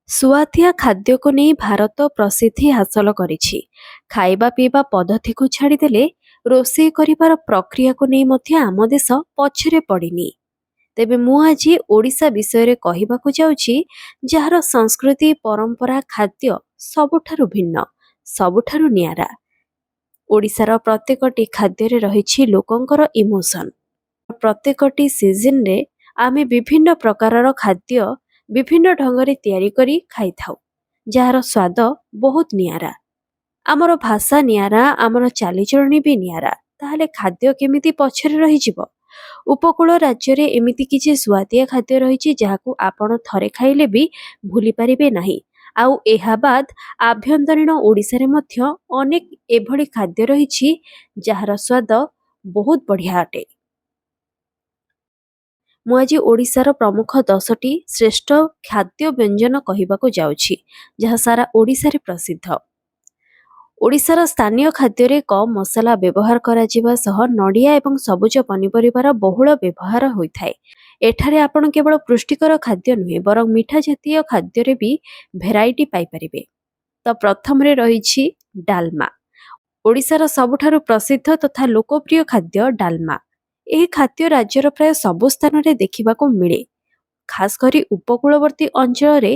ସୁଆଦିଆ ଖାଦ୍ୟକୁ ନେଇ ଭାରତ ପ୍ରସିଦ୍ଧି ହାସଲ କରିଛି। ଖାଇବା ପିଇବା ପଦ୍ଧତିକୁ ଛାଡ଼ିଦେଲେ ରୋଷେଇ କରିବାର ପ୍ରକ୍ରିୟାକୁ ନେଇ ମଧ୍ୟ ଆମ ଦେଶ ପଛରେ ପଡ଼ିନି। ତେବେ ମୁଁ ଆଜି ଓଡ଼ିଶା ବିଷୟରେ କହିବାକୁ ଯାଉଛି, ଯାହାର ସଂସ୍କୃତି, ପରମ୍ପରା, ଖାଦ୍ୟ ସବୁଠାରୁ ଭିନ୍ନ, ସବୁଠାରୁ ନିଆରା। ଓଡ଼ିଶାର ପ୍ରତ୍ୟେକଟି ଖାଦ୍ୟରେ ରହିଛି ଲୋକଙ୍କର ଇମୋସନ୍। ପ୍ରତ୍ୟେକଟି ସିଜିନରେ ଆମେ ବିଭିନ୍ନ ପ୍ରକାରର ଖାଦ୍ୟ ବିଭିନ୍ନ ଢଙ୍ଗରେ ତିଆରି କରି ଖାଇଥାଉ, ଯାହାର ସ୍ୱାଦ ବହୁତ ନିଆରା। ଆମର ଭାଷା ନିଆରା, ଆମର ଚାଲିଚଳଣି ବି ନିଆରା, ତାହେଲେ ଖାଦ୍ୟ କେମିତି ପଛରେ ରହିଯିବ? ଉପକୂଳ ରାଜ୍ୟରେ ଏମିତି କିଛି ସୁଆଦିଆ ଖାଦ୍ୟ ରହିଛି, ଯାହାକୁ ଆପଣ ଥରେ ଖାଇଲେ ବି ଭୁଲି ପାରିବେ ନାହିଁ। ଆଉ ଏହା ବାଦ ଆଭ୍ୟନ୍ତରୀଣ ଓଡ଼ିଶାରେ ମଧ୍ୟ ଅନେକ ଏଭଳି ଖାଦ୍ୟ ରହିଛି, ଯାହାର ସ୍ୱାଦ ବହୁତ ବଢ଼ିଆ ଅଟେ। ମୁଁ ଆଜି ଓଡ଼ିଶାର ପ୍ରମୁଖ 10ଟି ଶ୍ରେଷ୍ଠ ଖାଦ୍ୟ ବ୍ୟଞ୍ଜନ କହିବାକୁ ଯାଉଛି, ଯାହା ସାରା ଓଡ଼ିଶାରେ ପ୍ରସିଦ୍ଧ। ଓଡ଼ିଶାର ସ୍ଥାନୀୟ ଖାଦ୍ୟରେ କମ୍ ମସଲା ବ୍ୟବହାର କରାଯିବା ସହ ନଡ଼ିଆ ଏବଂ ସବୁଜ ପନିପରିବାର ବହୁଳ ବ୍ୟବହାର ହୋଇଥାଏ। ଏଠାରେ ଆପଣ କେବଳ ପୁଷ୍ଟିକର ଖାଦ୍ୟ ନୁହେଁ, ବରଂ ମିଠା ଜାତୀୟ ଖାଦ୍ୟରେ ବି ଭେରାଇଟି ପାଇପାରିବେ। ତ ପ୍ରଥମରେ ରହିଛି ଡାଲମା। ଓଡ଼ିଶାର ସବୁଠାରୁ ପ୍ରସିଦ୍ଧ ତଥା ଲୋକପ୍ରିୟ ଖାଦ୍ୟ ଡାଲମା। ଏହି ଖାଦ୍ୟ ରାଜ୍ୟର ପ୍ରାୟ ସବୁ ସ୍ଥାନରେ ଦେଖିବାକୁ ମିଳେ। ଖାସ୍ କରି ଉପକୂଳବର୍ତ୍ତୀ ଅଞ୍ଚଳରେ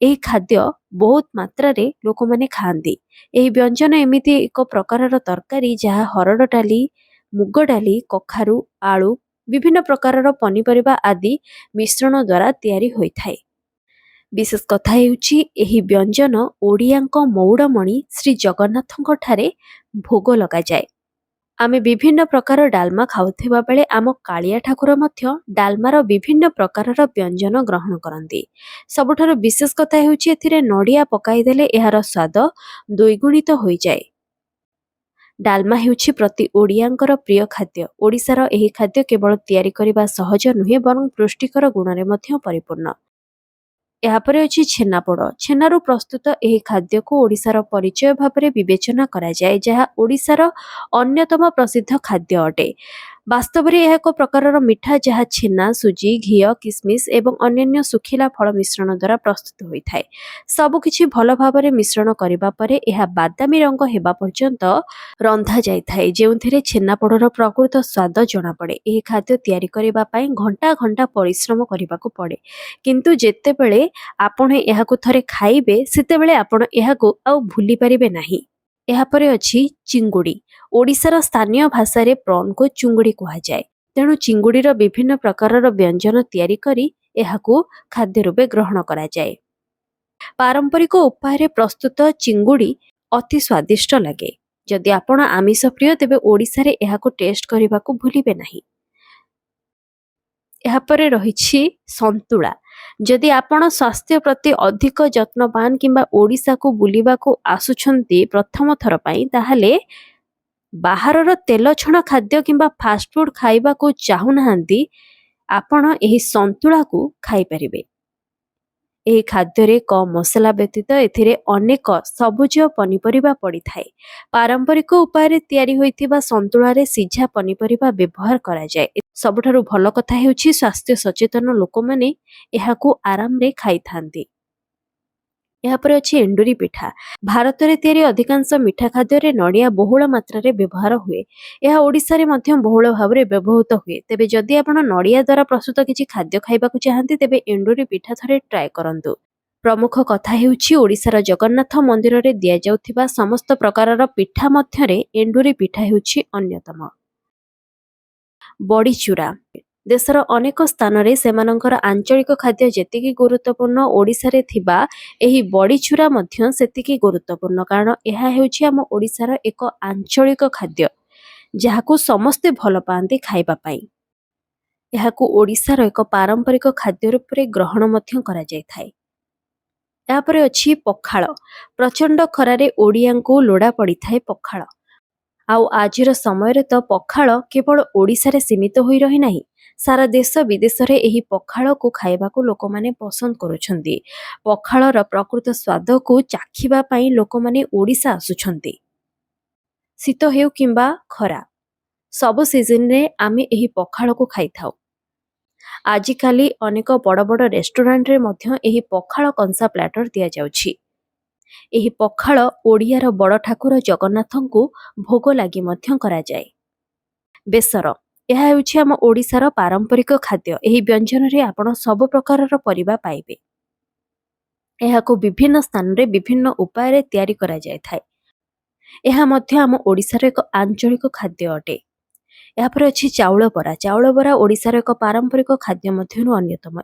ଏହି ଖାଦ୍ୟ ବହୁତ ମାତ୍ରାରେ ଲୋକମାନେ ଖାଆନ୍ତି। ଏହି ବ୍ୟଞ୍ଜନ ଏମିତି ଏକ ପ୍ରକାରର ତରକାରୀ, ଯାହା ହରଡ଼ ଡାଲି, ମୁଗ ଡାଲି, କଖାରୁ, ଆଳୁ, ବିଭିନ୍ନ ପ୍ରକାରର ପନିପରିବା ଆଦି ମିଶ୍ରଣ ଦ୍ୱାରା ତିଆରି ହୋଇଥାଏ। ବିଶେଷ କଥା ହେଉଛି, ଏହି ବ୍ୟଞ୍ଜନ ଓଡ଼ିଆଙ୍କ ମଉଡ଼ମଣି ଶ୍ରୀ ଜଗନ୍ନାଥଙ୍କ ଠାରେ ଭୋଗ ଲଗାଯାଏ। ଆମେ ବିଭିନ୍ନ ପ୍ରକାର ଡାଲମା ଖାଉଥିବା ବେଳେ ଆମ କାଳିଆ ଠାକୁର ମଧ୍ୟ ଡାଲମାର ବିଭିନ୍ନ ପ୍ରକାରର ବ୍ୟଞ୍ଜନ ଗ୍ରହଣ କରନ୍ତି। ସବୁଠାରୁ ବିଶେଷ କଥା ହେଉଛି, ଏଥିରେ ନଡ଼ିଆ ପକାଇଦେଲେ ଏହାର ସ୍ୱାଦ ଦ୍ୱିଗୁଣିତ ହୋଇଯାଏ। ଡାଲମା ହେଉଛି ପ୍ରତି ଓଡ଼ିଆଙ୍କର ପ୍ରିୟ ଖାଦ୍ୟ। ଓଡ଼ିଶାର ଏହି ଖାଦ୍ୟ କେବଳ ତିଆରି କରିବା ସହଜ ନୁହେଁ, ବରଂ ପୁଷ୍ଟିକର ଗୁଣରେ ମଧ୍ୟ ପରିପୂର୍ଣ୍ଣ। ଏହାପରେ ଅଛି ଛେନାପୋଡ଼। ଛେନାରୁ ପ୍ରସ୍ତୁତ ଏହି ଖାଦ୍ୟକୁ ଓଡ଼ିଶାର ପରିଚୟ ଭାବରେ ବିବେଚନା କରାଯାଏ, ଯାହା ଓଡ଼ିଶାର ଅନ୍ୟତମ ପ୍ରସିଦ୍ଧ ଖାଦ୍ୟ ଅଟେ। ବାସ୍ତବରେ ଏହା ଏକ ପ୍ରକାରର ମିଠା, ଯାହା ଛେନା, ସୁଜି, ଘିଅ, କିସମିସ ଏବଂ ଅନ୍ୟାନ୍ୟ ଶୁଖିଲା ଫଳ ମିଶ୍ରଣ ଦ୍ୱାରା ପ୍ରସ୍ତୁତ ହୋଇଥାଏ। ସବୁକିଛି ଭଲ ଭାବରେ ମିଶ୍ରଣ କରିବା ପରେ ଏହା ବାଦାମୀ ରଙ୍ଗ ହେବା ପର୍ଯ୍ୟନ୍ତ ରନ୍ଧା ଯାଇଥାଏ, ଯେଉଁଥିରେ ଛେନାପୋଡ଼ର ପ୍ରକୃତ ସ୍ୱାଦ ଜଣାପଡ଼େ। ଏହି ଖାଦ୍ୟ ତିଆରି କରିବା ପାଇଁ ଘଣ୍ଟା ଘଣ୍ଟା ପରିଶ୍ରମ କରିବାକୁ ପଡ଼େ, କିନ୍ତୁ ଯେତେବେଳେ ଆପଣ ଏହାକୁ ଥରେ ଖାଇବେ, ସେତେବେଳେ ଆପଣ ଏହାକୁ ଆଉ ଭୁଲି ପାରିବେ ନାହିଁ। ଏହାପରେ ଅଛି ଚିଙ୍ଗୁଡ଼ି। ଓଡ଼ିଶାର ସ୍ଥାନୀୟ ଭାଷାରେ ପ୍ରନ୍କୁ ଚୁଙ୍ଗୁଡ଼ି କୁହାଯାଏ। ତେଣୁ ଚିଙ୍ଗୁଡ଼ିର ବିଭିନ୍ନ ପ୍ରକାରର ବ୍ୟଞ୍ଜନ ତିଆରି କରି ଏହାକୁ ଖାଦ୍ୟ ରୂପେ ଗ୍ରହଣ କରାଯାଏ। ପାରମ୍ପରିକ ଉପାୟରେ ପ୍ରସ୍ତୁତ ଚିଙ୍ଗୁଡ଼ି ଅତି ସ୍ୱାଦିଷ୍ଟ ଲାଗେ। ଯଦି ଆପଣ ଆମିଷ ପ୍ରିୟ, ତେବେ ଓଡ଼ିଶାରେ ଏହାକୁ ଟେଷ୍ଟ କରିବାକୁ ଭୁଲିବେ ନାହିଁ। ଏହାପରେ ରହିଛି ସନ୍ତୁଳା। ଯଦି ଆପଣ ସ୍ୱାସ୍ଥ୍ୟ ପ୍ରତି ଅଧିକ ଯତ୍ନବାନ କିମ୍ବା ଓଡ଼ିଶାକୁ ବୁଲିବାକୁ ଆସୁଛନ୍ତି ପ୍ରଥମ ଥର ପାଇଁ, ତାହେଲେ ବାହାରର ତେଲ ଛଣା ଖାଦ୍ୟ କିମ୍ବା ଫାଷ୍ଟଫୁଡ୍ ଖାଇବାକୁ ଚାହୁଁନାହାନ୍ତି, ଆପଣ ଏହି ସନ୍ତୁଳାକୁ ଖାଇପାରିବେ। ଏହି ଖାଦ୍ୟରେ କମ୍ ମସଲା ବ୍ୟତୀତ ଏଥିରେ ଅନେକ ସବୁଜ ପନିପରିବା ପଡ଼ିଥାଏ। ପାରମ୍ପରିକ ଉପାୟରେ ତିଆରି ହୋଇଥିବା ସନ୍ତୁଳାରେ ସିଝା ପନିପରିବା ବ୍ୟବହାର କରାଯାଏ। ସବୁଠାରୁ ଭଲ କଥା ହେଉଛି, ସ୍ୱାସ୍ଥ୍ୟ ସଚେତନ ଲୋକମାନେ ଏହାକୁ ଆରାମରେ ଖାଇଥାନ୍ତି। ଏହାପରେ ଅଛି ଏଣ୍ଡୁରି ପିଠା। ଭାରତରେ ତିଆରି ଅଧିକାଂଶ ମିଠା ଖାଦ୍ୟରେ ନଡ଼ିଆ ବହୁଳ ମାତ୍ରାରେ ବ୍ୟବହାର ହୁଏ। ଏହା ଓଡ଼ିଶାରେ ମଧ୍ୟ ବହୁଳ ଭାବରେ ବ୍ୟବହୃତ ହୁଏ। ତେବେ ଯଦି ଆପଣ ନଡ଼ିଆ ଦ୍ୱାରା ପ୍ରସ୍ତୁତ କିଛି ଖାଦ୍ୟ ଖାଇବାକୁ ଚାହାନ୍ତି, ତେବେ ଏଣ୍ଡୁରି ପିଠା ଥରେ ଟ୍ରାଏ କରନ୍ତୁ। ପ୍ରମୁଖ କଥା ହେଉଛି, ଓଡ଼ିଶାର ଜଗନ୍ନାଥ ମନ୍ଦିରରେ ଦିଆଯାଉଥିବା ସମସ୍ତ ପ୍ରକାରର ପିଠା ମଧ୍ୟରେ ଏଣ୍ଡୁରି ପିଠା ହେଉଛି ଅନ୍ୟତମ। ବଡ଼ିଚୁରା। ଦେଶର ଅନେକ ସ୍ଥାନରେ ସେମାନଙ୍କର ଆଞ୍ଚଳିକ ଖାଦ୍ୟ ଯେତିକି ଗୁରୁତ୍ୱପୂର୍ଣ୍ଣ, ଓଡ଼ିଶାରେ ଥିବା ଏହି ବଡ଼ିଚୁରା ମଧ୍ୟ ସେତିକି ଗୁରୁତ୍ୱପୂର୍ଣ୍ଣ, କାରଣ ଏହା ହେଉଛି ଆମ ଓଡ଼ିଶାର ଏକ ଆଞ୍ଚଳିକ ଖାଦ୍ୟ, ଯାହାକୁ ସମସ୍ତେ ଭଲ ପାଆନ୍ତି ଖାଇବା ପାଇଁ। ଏହାକୁ ଓଡ଼ିଶାର ଏକ ପାରମ୍ପରିକ ଖାଦ୍ୟ ରୂପରେ ଗ୍ରହଣ ମଧ୍ୟ କରାଯାଇଥାଏ। ଏହାପରେ ଅଛି ପଖାଳ। ପ୍ରଚଣ୍ଡ ଖରାରେ ଓଡ଼ିଆଙ୍କୁ ଲୋଡ଼ା ପଡ଼ିଥାଏ ପଖାଳ। ଆଉ ଆଜିର ସମୟରେ ତ ପଖାଳ କେବଳ ଓଡ଼ିଶାରେ ସୀମିତ ହୋଇ ରହିନାହିଁ, ସାରା ଦେଶ ବିଦେଶରେ ଏହି ପଖାଳକୁ ଖାଇବାକୁ ଲୋକମାନେ ପସନ୍ଦ କରୁଛନ୍ତି। ପଖାଳର ପ୍ରକୃତ ସ୍ୱାଦକୁ ଚାଖିବା ପାଇଁ ଲୋକମାନେ ଓଡ଼ିଶା ଆସୁଛନ୍ତି। ଶୀତ ହେଉ କିମ୍ବା ଖରା, ସବୁ ସିଜିନରେ ଆମେ ଏହି ପଖାଳକୁ ଖାଇଥାଉ। ଆଜିକାଲି ଅନେକ ବଡ଼ ବଡ଼ ରେଷ୍ଟୁରାଣ୍ଟରେ ମଧ୍ୟ ଏହି ପଖାଳ କଂସା ପ୍ଲାଟର ଦିଆଯାଉଛି। ଏହି ପଖାଳ ଓଡ଼ିଆର ବଡ଼ ଠାକୁର ଜଗନ୍ନାଥଙ୍କୁ ଭୋଗ ଲାଗି ମଧ୍ୟ କରାଯାଏ। ବେସର, ଏହା ହେଉଛି ଆମ ଓଡ଼ିଶାର ପାରମ୍ପରିକ ଖାଦ୍ୟ। ଏହି ବ୍ୟଞ୍ଜନରେ ଆପଣ ସବୁ ପ୍ରକାରର ପରିବା ପାଇବେ। ଏହାକୁ ବିଭିନ୍ନ ସ୍ଥାନରେ ବିଭିନ୍ନ ଉପାୟରେ ତିଆରି କରାଯାଇଥାଏ। ଏହା ମଧ୍ୟ ଆମ ଓଡ଼ିଶାର ଏକ ଆଞ୍ଚଳିକ ଖାଦ୍ୟ ଅଟେ। ଏହାପରେ ଅଛି ଚାଉଳ ବରା। ଚାଉଳ ବରା ଓଡ଼ିଶାର ଏକ ପାରମ୍ପରିକ ଖାଦ୍ୟ ମଧ୍ୟରୁ ଅନ୍ୟତମ।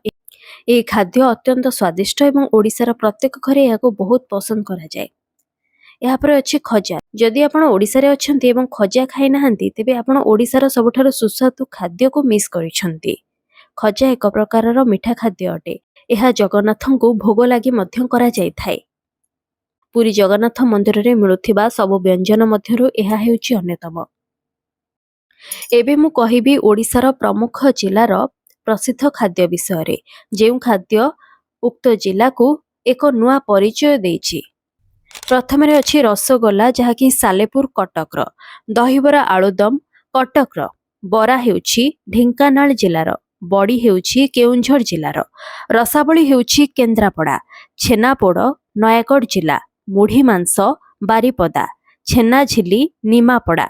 ଏହି ଖାଦ୍ୟ ଅତ୍ୟନ୍ତ ସ୍ୱାଦିଷ୍ଟ ଏବଂ ଓଡ଼ିଶାର ପ୍ରତ୍ୟେକ ଘରେ ଏହାକୁ ବହୁତ ପସନ୍ଦ କରାଯାଏ। ଏହାପରେ ଅଛି ଖଜା। ଯଦି ଆପଣ ଓଡ଼ିଶାରେ ଅଛନ୍ତି ଏବଂ ଖଜା ଖାଇନାହାନ୍ତି, ତେବେ ଆପଣ ଓଡ଼ିଶାର ସବୁଠାରୁ ସୁସ୍ୱାଦୁ ଖାଦ୍ୟକୁ ମିସ୍ କରିଛନ୍ତି। ଖଜା ଏକ ପ୍ରକାରର ମିଠା ଖାଦ୍ୟ ଅଟେ। ଏହା ଜଗନ୍ନାଥଙ୍କୁ ଭୋଗ ଲାଗି ମଧ୍ୟ କରାଯାଇଥାଏ। ପୁରୀ ଜଗନ୍ନାଥ ମନ୍ଦିରରେ ମିଳୁଥିବା ସବୁ ବ୍ୟଞ୍ଜନ ମଧ୍ୟରୁ ଏହା ହେଉଛି ଅନ୍ୟତମ। ଏବେ ମୁଁ କହିବି ଓଡ଼ିଶାର ପ୍ରମୁଖ ଜିଲ୍ଲାର ପ୍ରସିଦ୍ଧ ଖାଦ୍ୟ ବିଷୟରେ, ଯେଉଁ ଖାଦ୍ୟ ଉକ୍ତ ଜିଲ୍ଲାକୁ ଏକ ନୂଆ ପରିଚୟ ଦେଇଛି। ପ୍ରଥମରେ ଅଛି ରସଗୋଲା, ଯାହାକି ସାଲେପୁର କଟକର। ଦହିବରା ଆଳୁଦମ କଟକର। ବରା ହେଉଛି ଢେଙ୍କାନାଳ ଜିଲ୍ଲାର। ବଡ଼ି ହେଉଛି କେଉଁଝର ଜିଲ୍ଲାର। ରସାବଳି ହେଉଛି କେନ୍ଦ୍ରାପଡ଼ା। ଛେନାପୋଡ଼ ନୟାଗଡ଼ ଜିଲ୍ଲା। ମୁଢ଼ି ମାଂସ ବାରିପଦା। ଛେନାଝିଲି ନିମାପଡ଼ା।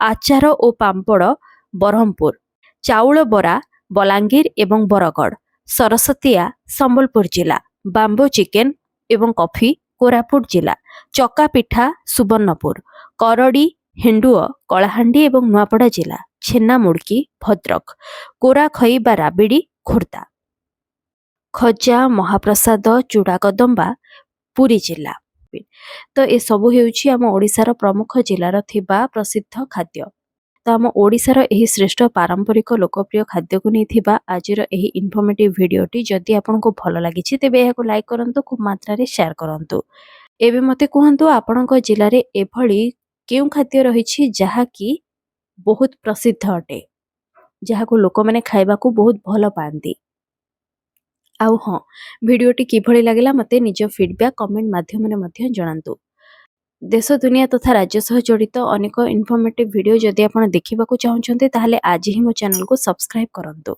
ଆଚାର ଓ ପାମ୍ପଡ଼ ବ୍ରହ୍ମପୁର। ଚାଉଳ ବରା ବଲାଙ୍ଗୀର ଏବଂ ବରଗଡ଼। ସରସତିଆ ସମ୍ବଲପୁର ଜିଲ୍ଲା। ବାମ୍ବୋ ଚିକେନ ଏବଂ କଫି କୋରାପୁଟ ଜିଲ୍ଲା। ଚକା ପିଠା ସୁବର୍ଣ୍ଣପୁର। କରଡ଼ି ହେଣ୍ଡୁଅ କଳାହାଣ୍ଡି ଏବଂ ନୂଆପଡ଼ା ଜିଲ୍ଲା। ଛେନା ମୁଡ଼କି ଭଦ୍ରକ। କୋରାଖଇ ବା ରାବିଡ଼ି ଖୋର୍ଦ୍ଧା। ଖଜା ମହାପ୍ରସାଦ ଚୂଡ଼ା କଦମ୍ବା ପୁରୀ ଜିଲ୍ଲା। ତ ଏସବୁ ହେଉଛି ଆମ ଓଡ଼ିଶାର ପ୍ରମୁଖ ଜିଲ୍ଲାର ଥିବା ପ୍ରସିଦ୍ଧ ଖାଦ୍ୟ। ତ ଆମ ଓଡ଼ିଶାର ଏହି ଶ୍ରେଷ୍ଠ ପାରମ୍ପରିକ ଲୋକପ୍ରିୟ ଖାଦ୍ୟକୁ ନେଇ ଥିବା ଆଜିର ଏହି ଇନଫର୍ମେଟିଭ୍ ଭିଡ଼ିଓଟି ଯଦି ଆପଣଙ୍କୁ ଭଲ ଲାଗିଛି, ତେବେ ଏହାକୁ ଲାଇକ୍ କରନ୍ତୁ, ଖୁବ୍ ମାତ୍ରାରେ ସେୟାର କରନ୍ତୁ। ଏବେ ମୋତେ କୁହନ୍ତୁ, ଆପଣଙ୍କ ଜିଲ୍ଲାରେ ଏଭଳି କେଉଁ ଖାଦ୍ୟ ରହିଛି ଯାହାକି ବହୁତ ପ୍ରସିଦ୍ଧ ଅଟେ, ଯାହାକୁ ଲୋକମାନେ ଖାଇବାକୁ ବହୁତ ଭଲ ପାଆନ୍ତି? ଆଉ ହଁ, ଭିଡ଼ିଓଟି କିଭଳି ଲାଗିଲା ମୋତେ ନିଜ ଫିଡ଼ବ୍ୟାକ୍ କମେଣ୍ଟ ମାଧ୍ୟମରେ ମଧ୍ୟ ଜଣାନ୍ତୁ। ଦେଶ ଦୁନିଆ ତଥା ରାଜ୍ୟ ସହ ଜଡ଼ିତ ଅନେକ ଇନଫର୍ମେଟିଭ୍ ଭିଡ଼ିଓ ଯଦି ଆପଣ ଦେଖିବାକୁ ଚାହୁଁଛନ୍ତି, ତାହେଲେ ଆଜି ହିଁ ମୋ ଚ୍ୟାନେଲକୁ ସବସ୍କ୍ରାଇବ୍ କରନ୍ତୁ।